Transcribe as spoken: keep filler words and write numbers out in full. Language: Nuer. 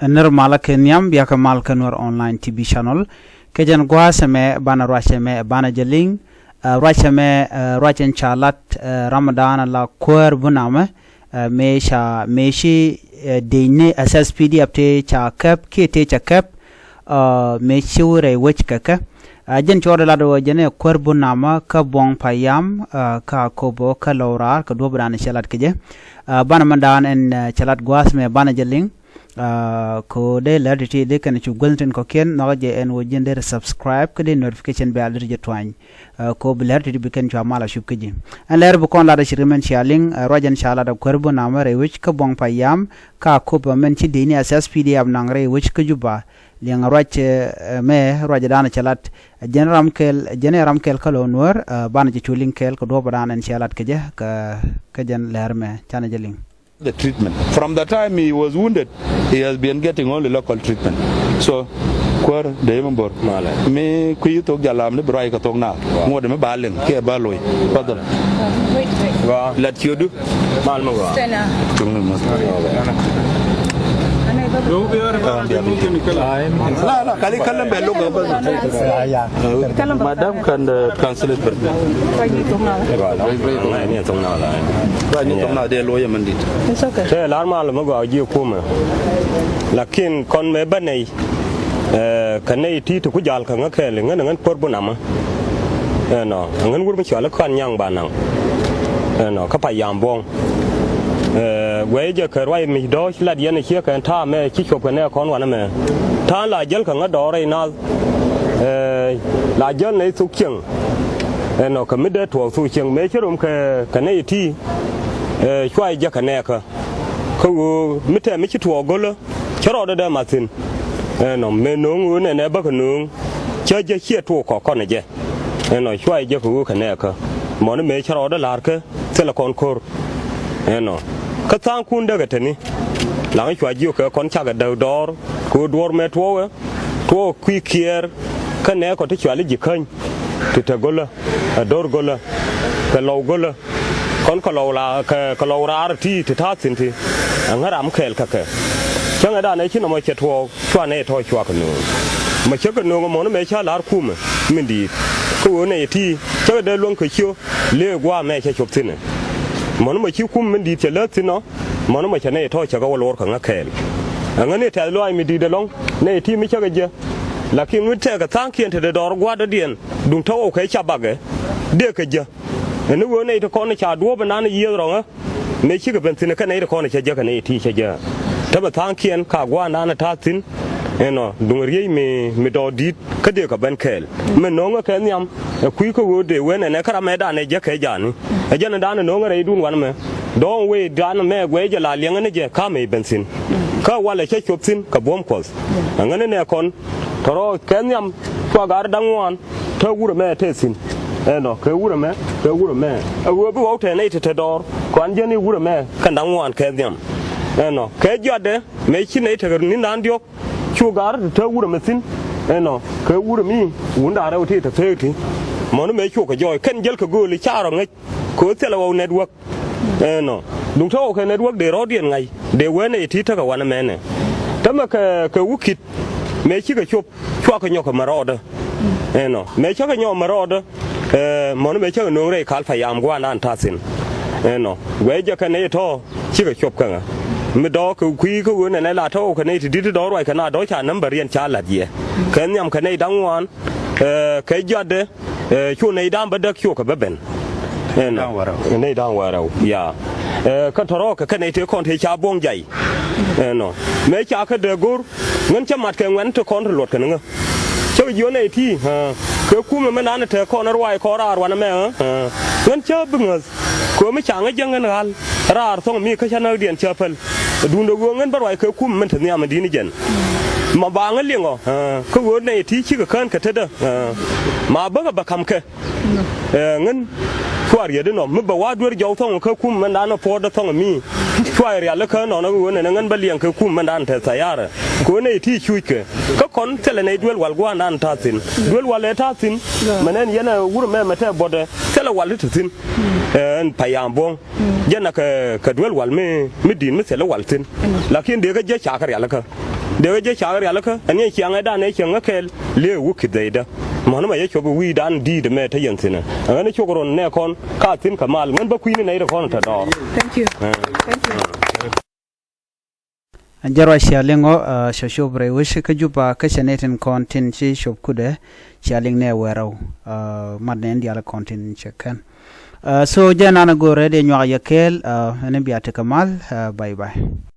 Nir malä kɛ nhiam, bia kɛ mal kä Nuɛr Online T V Channel. Kɛ jɛn gua̱a̱th ɛmɛ banɛ ruac ɛmɛ banɛ jɛ liŋ. Ɛ, ruac ɛmɛ, ɛ, ruac ɛn ca lat, ɛ, Ramadan la kuäär bunamɛ, ɛ, mëë ca, mëë ci, ɛ, dec ni S S P D F tëë ca kɛp kiɛ tëë ca kɛp, ɛ, mëë ci wä rɛy wec kɛ kɛ. Ɛ, jɛn cɔɔdɛ lat ɣöö jɛn ɛ kuäär bunamä kä buɔ̱ŋ payam, ɛ, kä Akobo kä Lɔw Raar kɛ duɔ̱ɔ̱pdan cɛ lat kɛ jɛ. Ɛ, banɛ mɛndan ɛn, ɛ, cɛ lat gua̱a̱th mɛ banɛ jɛ liŋ. Ɛ, kɛ ɣöö dee lɛr ti̱ti̱ dee kɛn cu guäth tin kɔ̱kiɛn nhɔakä jɛ ɛn ɣöö ji̱n dee subscribe kä dee notification bell dee jɛ tuany. Ɛ, kɛ ɣöö bi lɛr ti̱ti̱ bi kɛn cua mal a cup kä ji̱. Ɛn lɛr bi kɔn lat a ci ri mɛn cia liŋ, ɛ, ruac ɛn ca lat a kuäär bunamä rɛy wec kä buɔ̱ŋ payam kä Akobo mɛn ci dec ni S S P D F naŋ rɛy wec kä Juba. Liɛŋ ruac, ɛ, mɛ ruac dan cɛ lat, ɛ, jɛn ram kɛl, jɛn ɛ ram kɛl kä Lɔw Nuäär, ɛ, banɛ jɛ cu liŋ kɛl kɛ duɔ̱ɔ̱pdan ɛn cɛ lat kɛ jɛ, kɛ, kɛ jɛn lɛr mɛ canɛ jɛ liŋ. The treatment. From the time he was wounded, he has been getting only local treatment. So, kuäär dee mɛ bor. Malɛ. Mi kui̱ thok jalam ni bi ruac kɛ thok na. Wa. Ŋuɔ̱t mi ba liŋ kiɛ ba loc. Fadhal. Lat ciötdu. Mal mi wa. Stella. Tung ni mas. La, la, kali kalam bɛ lugha bas. Madam can, uh, translate for me. Ni thok na la. Ni thok na dee lawyer man dit. It's okay. Te lar mal mi gɔaa ji̱ kumɛ. Lakin kɔn mɛ bä nɛy. Ɛ, kɛ nɛy ti ti ku jal kɛ ŋä kɛɛli ŋän ŋän kuäär bunamä. Ɛnɔ, ŋän wur mi cɔal i̱ Kɔn Nyaŋ ba naŋ. Ɛnɔ, kä payam buɔ̱ŋ. Ɛ, guɛy jɛ kɛ ruac mi dɔ̱ɔ̱c lat yɛn ɛ ciek kɛn ta̱a̱ mɛ ci cuɔp kɛ nɛ kɔn wanɛ mɛ. Ta̱a̱ la jäl kɛ ŋä dɔɔr rɛy naath. Ɛ, la jäl nɛy thuk cieŋ. Ɛnɔ, kɛ mi dee tuɔɔk thuk cieŋ mëë ci rom kɛ, kɛ nɛy ti. Ɛ, cuay jɛ kɛ nɛɛkä. Kä ɣöö mi tɛm mi ci tuɔɔk go̱lä. Cä rɔɔdɛ dee mat thi̱n. Ɛnɔ mëë no̱o̱ŋ ɣöö nɛnɛ bäkɛ no̱o̱ŋ. Cä jɛ ciɛ tuɔɔk kɔk kɔn ɛ jɛ. Ɛnɔ cuay jɛ kɛ ɣöö kɛ nɛɛkä. Mɔni mëë cä rɔɔdɛ la̱rkä thilɛ kɔn ko̱r. Ɛnɔ kä tha̱a̱ŋkun däkɛ te ni. Laŋ cua jiök kɛ kɔn cakɛ däk dɔɔr kɛ ɣöö duɔ̱ɔ̱r mëë tuɔɔkɛ. Tuɔɔk kui̱ kiɛɛr kä nɛɛkɔ ti cɔal i̱ Ji̱ Käny. Ti te go̱lä, ɛ do̱r go̱lä, kɛ Lɔw go̱lä. Kɔn kɛ Lɔw la, kɛ, kɛ Lɔw Raar ti, ti ta̱a̱ thi̱n ti. Ɛ ŋäram kɛɛl kä kɛ. Cäŋɛ danɛ ci nɔmɔ cɛ tuɔɔk, cua nɛy tɔ̱ cua kɛ nööŋ. Mɛ cä kɛ nööŋ ɛmɔni mɛ cä la̱r kumɛ min di̱i̱t. Kä ɣöö nɛy ti, cä kɛ dee luäŋ kɛ ciö, lëë gua̱a̱ mɛ cä cop thi̱nɛ. Mɔni mɛ ci kumɛ min di̱i̱t cɛ lääth thi̱n ɔ, mɔni mɛ cɛ nɛy tɔ̱ cɛ kɛ wä luɔr kɛ ŋä kɛɛl. Ɛ ŋäni tɛth lɔaac mi di̱i̱t ɛlɔ̱ŋ, nɛy ti mi cä kɛ jɛ. Lakin wi̱c tɛɛkɛ tha̱a̱ŋkiɛn te dee dɔɔr gua̱a̱thdɔ̱diɛn, duŋ te ɣɔw kɛ ca bakɛ, dee kɛ jɛ. Ɛn ni ɣöö nɛy ti kɔn ca duɔ̱ɔ̱p ɛnan yiëëth rɔ̱ŋä, mëë cikɛ ben thi̱n kä nɛy ti kɔn cä jek kä nɛy ti cä jek. Te bɛ tha̱a̱ŋkiɛn ka gua̱a̱ndan ɛ ta̱a̱ thi̱n. Ɛnɔ duŋ riey mi, mi dɔɔr di̱i̱t kä dee kɛ ben kɛɛl. Mɛ no̱o̱ŋä kɛ nhiam ɛ kui̱ kä ɣöö dee wen ɛnɛ kä ram mɛ danɛ jek kɛ ja̱a̱ni. Ɛ jɛn ɛ danɛ no̱o̱ŋä rɛydun wanɛ mɛ. Dɔ̱ɔ̱ŋ wee danɛ mɛ guɛy jɛ la liɛŋä ni jɛ ka̱mɛ i̱ ben thi̱n. Kä walɛ cä cop thi̱n kɛ buɔ̱m Kuɔth. Ɛ ŋäni nɛ kɔn tɔ̱rɔ̱ kɛ nhiam cua ga̱r da̱ŋ ŋuan. Te wurɛ mɛ te thi̱n. Ɛnɔ kɛ wurɛ mɛ, kɛ wurɛ mɛ. Ɛ ɣöö bi ɣɔw te nɛy te te dɔɔr kɔn jɛn i̱ wurɛ mɛ kɛn da̱ŋ ŋuan kɛ nhiam. Ɛnɔ kɛ juatdɛ mɛ ci nɛy tekɛ ni̱ndan diɔ̱k. Cu ga̱r te te wurɛ mɛ thi̱n. Ɛnɔ kɛ wurɛ mi wundan rɛw ti te pek ti. Mɔni mɛ cukɛ jɔɔc kɛn jäl kɛ gööli ca rɔ ŋäc. Kɛ ɣöö thilɛ ɣɔw network. Ɛnɔ duŋ te ɣɔw kɛ network dee rɔɔdiɛn ŋa̱c dee wee nɛy ti tekɛ wanɛ mɛnɛ. Tämɛ kɛ, kɛ wukit mëë cikɛ cop. Cuakɛ nyɔk kɛ mɛ rɔɔdä. Ɛnɔ mëë cakɛ nyɔk mɛ rɔɔdä. Ɛ mɔni mëë cakɛ no̱o̱ŋ rɛy kal payam gua̱a̱ndan ta̱thi̱n. Ɛnɔ guɛy jɛ kɛ nɛy tɔ̱ cikɛ cop kɛ ŋä. Mi dɔɔk kɛ kui̱ kä ɣöö nɛnɛ la tɔ̱ kɛ nɛy ti di̱t ti dɔɔk ruac kɛ na dɔ̱ ca nambäriɛn ca la̱t yɛ. Kɛ nhiam kɛ nɛy da̱ŋ ŋuan. Ɛ kɛ juatdɛ. Ɛ cu nɛy da̱ŋ bädäk cukɛ bä ben. Ɛnɔ nɛy da̱ŋ wärɛw, nɛy da̱ŋ wärɛw ya. Ɛ kä tɔ̱rɔ̱ kɛ kɛ nɛy tëë kɔn tëë ca buɔ̱ŋ jay. Ɛnɔ mëë ca kä dee go̱r. Ŋän cä mat kɛ ŋuɛ̈n ti kɔn ti luɔt kɛn ŋä. Cä jiɔn nɛy ti kɛ kumɛ mɛn an tɛ kɔn ruac kɔn raar wanɛ mɛ. Ŋän cä bi ŋäth kɛ mi ca ŋä jiäŋ ŋän ɣal raar thɔŋ mi kä cä näkdiɛn cä päl. Duundɛ ɣöö ŋän bä ruac kɛ kumɛ mɛn te nhiam di̱t ni jɛn. Ma ba ŋä liŋɔ kä ɣöö nɛy ti cikɛ kään kɛ tetdä. Ma bäkɛ bä ka̱m kɛ. Ɛ ŋän cua riet inɔ mi bɛ wa duer jɔw thɔŋ kä kum mɛndan puɔ̱ɔ̱rdä thɔŋ mi. Cua rial ikä nɔnɔ ɣöö nɛnɛ ŋän bä liɛŋ kɛ kum mɛndan te thayarɛ. Kɛ ɣöö nɛy ti cuuckɛ kä kɔn thilɛ nɛy duel wal gua̱a̱ndan ta̱thi̱n. Duel wal ɛ ta̱thi̱n. Mɛ nɛn yɛn ɛ wurɛ mɛ mɛ tɛ buɔtdɛ thilɛ wal ti te thi̱n. Ɛ ɛn payam buɔ̱ŋ. Jɛn a kɛ, kɛ duel wal mi, mi di̱i̱t mi thilɛ wal thi̱n. Lakin dee kä jiäc ca kɛ rial ikä. Dee wee jɛ cak rialikä ɛn yɛn ciaŋɛ dan ɛ cieŋ ŋä kɛɛl. Liee wä ki̱th dhɛydä. Mɔ̱n ma yɛ cuɔp wi̱i̱dan di̱i̱t ɛmɛ te yɛn thi̱n ɛ ɣän cuk run nɛ kɔn ka thi̱n kɛ mal ŋän bä kui̱ni nɛy ti kɔn te dɔɔr. Thank you. Thank you. Jɛrɔ cia liŋ ɔ cɛ cop rɛy wec kä Juba kä cɛ nɛy tin kɔn tin ci cop kudɛ cia liŋ nɛ wɛrɛw. Mat nɛn diaal kɔn tin cɛ kɛn. So jɛ nan a go̱rɛ dee nyuak yɛ kɛɛl. Ɛn bia tekɛ mal. Bye bye.